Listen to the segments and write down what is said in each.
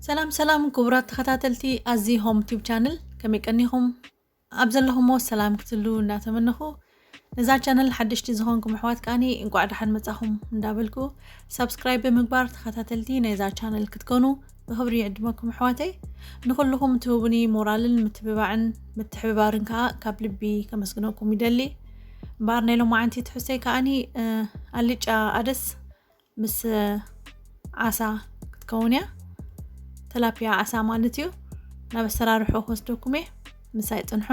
ሰላም ሰላም ክቡራት ተኸታተልቲ ኣዚ ሆም ቲዩብ ቻነል፣ ከመይ ቀኒኹም? ኣብ ዘለኹሞ ሰላም ክትሉ እናተመነኹ፣ ነዛ ቻነል ሓደሽቲ ዝኾንኩም ኣሕዋት ከኣኒ እንቋዕ ደሓን መጻኹም እንዳበልኩ፣ ሳብስክራይብ ብምግባር ተኸታተልቲ ናይዛ ቻነል ክትኮኑ ብኽብሪ ይዕድመኩም ኣሕዋተይ። ንኹልኹም ትህቡኒ ሞራልን ምትብባዕን ምትሕብባርን ከኣ ካብ ልቢ ከመስግነኩም ይደሊ። እምበኣር ናይ ሎማዓንቲ ትሕዝቶይ ከኣኒ፣ እ፣ ኣልጫ ኣደስ ምስ ዓሳ ክትከውን እያ። ተላፒያ ዓሳ ማለት እዩ። ናብ ኣሰራርሑ ክወስደኩም እየ። ምሳይ ጽንሑ።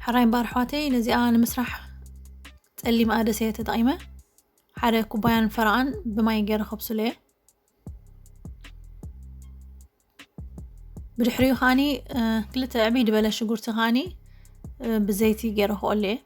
ሕራይ እምበኣር ኣሕዋተይ፣ ነዚኣ ንምስራሕ ጸሊም ኣደስ እየ ተጠቒመ። ሓደ ኩባያን ፈረቓን ብማይ ገይረ ከብስሎ እየ። ብድሕሪኡ ከኣኒ፣ እ፣ ክልተ ዕብይ ዝበለ ሽጉርቲ ከኣኒ፣ እ፣ ብዘይቲ ገይረ ክቆሎ እየ።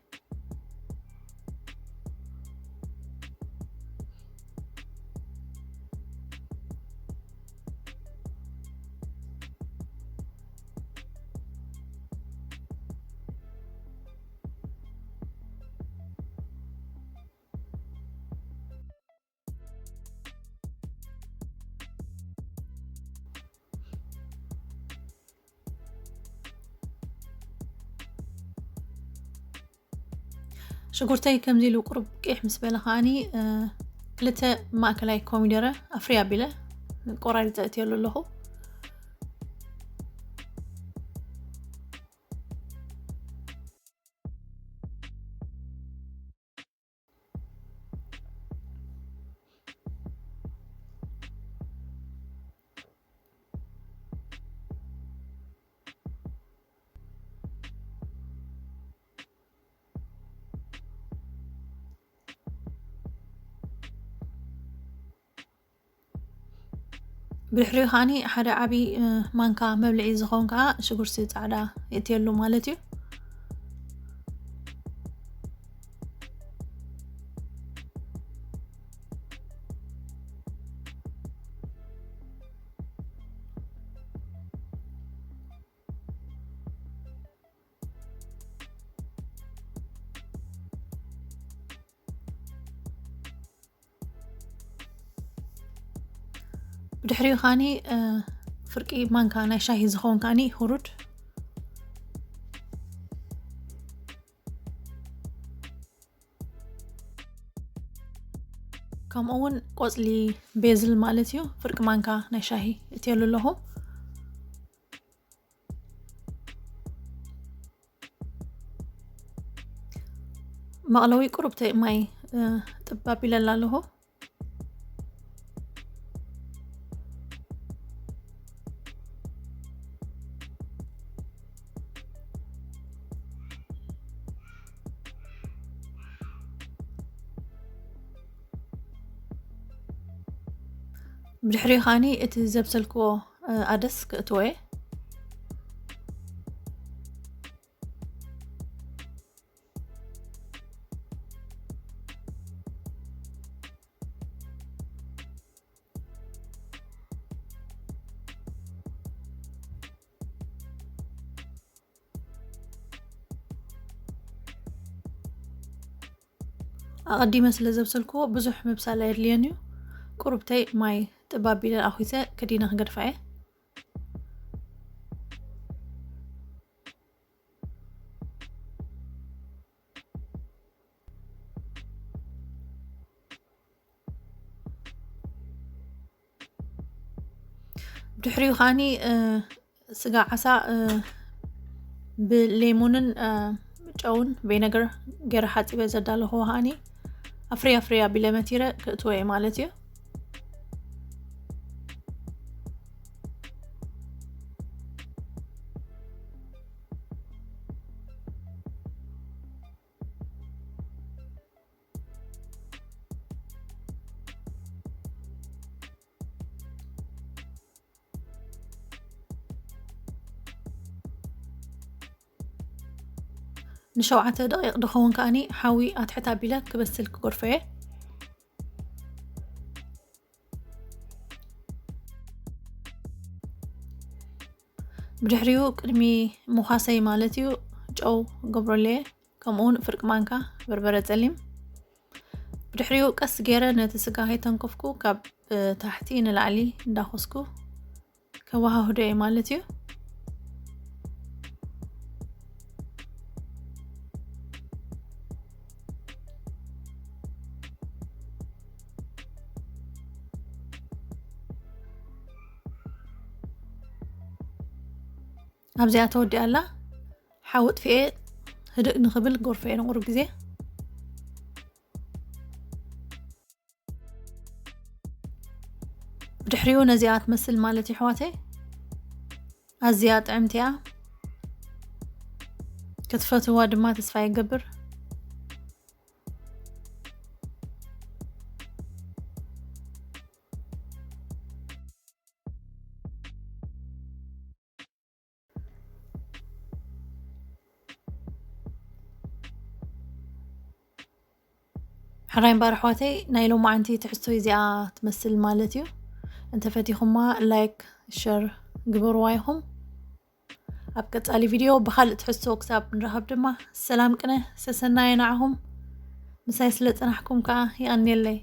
ሽጉርተይ ከምዚ ኢሉ ቁሩብ ቂሕ ምስ በለ ከኣኒ፣ እ፣ ክልተ ማእከላይ ኮሚደረ ኣፍርይ ኣቢለ ቆራሪጸ እትየሉ ኣለኹ። ብድሕሪኡ ከኣኒ ሓደ ዓቢ፣ እ፣ ማንካ መብልዒ ዝኸውን ከኣ ሽጉርቲ ጻዕዳ የእትየሉ ማለት እዩ። ብድሕሪኡ ከኣኒ፣ እ፣ ፍርቂ ማንካ ናይ ሻሂ ዝኸውን ከኣኒ ሁሩድ፣ ከምኡ እውን ቆጽሊ ቤዝል ማለት እዩ፣ ፍርቂ ማንካ ናይ ሻሂ እትየሉ ኣለኹ። መቕለዊ ቁሩብተይ ማይ፣ እ፣ ጥብ ኣቢለላ ኣለኹ። ብድሕሪኡ ከኣኒ እቲ ዘብሰልክዎ፣ እ፣ ኣደስ ክእትዎ እየ። ኣቐዲመ ስለ ዘብሰልክዎ ብዙሕ ምብሳል ኣየድልየን እዩ። ቁሩብተይ ማይ ጥብ ኣቢለ ኣኹይሰ ከዲነ ክገድፋ እየ። ድሕሪኡ ከኣኒ፣ እ፣ ስጋ ዓሳ፣ እ፣ ብሌሞንን፣ እ፣ ጨውን ቬነገር ገይረ ሓጺበ ዘዳለኹዎ ከኣኒ ኣፍርይ ኣፍርይ ኣቢለ መቲረ ክእትዎ እየ ማለት እዩ። ንሸውዓተ ደቂቕ ድኸውን ከኣኒ ሓዊ ኣትሕት ኣቢለ ክበስል ክጎርፎ እየ። ብድሕሪኡ ቅድሚ ምዃሰይ ማለት እዩ ጨው ገብረለየ፣ ከምኡውን ፍርቂ ማንካ በርበረ ጸሊም። ብድሕሪኡ ቀስ ገይረ ነቲ ስጋ ከይተንከፍኩ ካብ ታሕቲ ንላዕሊ እንዳኾስኩ ከወሃህዶ እየ ማለት እዩ። ኣብዚኣ ተወዲኣ ኣላ። ሓዊ ጥፍኤ ህድእ ንኽብል ጎርፈ እየ ንቑሩብ ግዜ። ብድሕሪኡ ነዚኣ ትመስል ማለት እዩ ኣሕዋተይ። ኣዝያ ጥዕምቲ እያ። ክትፈትዋ ድማ ተስፋ ይገብር። ሕራይ እምበኣር ኣሕዋተይ፣ ናይ ሎማዓንቲ ትሕዝቶይ እዚኣ ትመስል ማለት እዩ። እንተፈቲኹማ ላይክ፣ ሸር ግበርዋ ኢኹም። ኣብ ቀጻሊ ቪድዮ ብኻልእ ትሕዝቶ ክሳብ ንራኸብ ድማ ሰላም ቅነ ሰሰናየ ንዓኹም። ምሳይ ስለ ጸናሕኩም ከኣ ይቐንየለይ።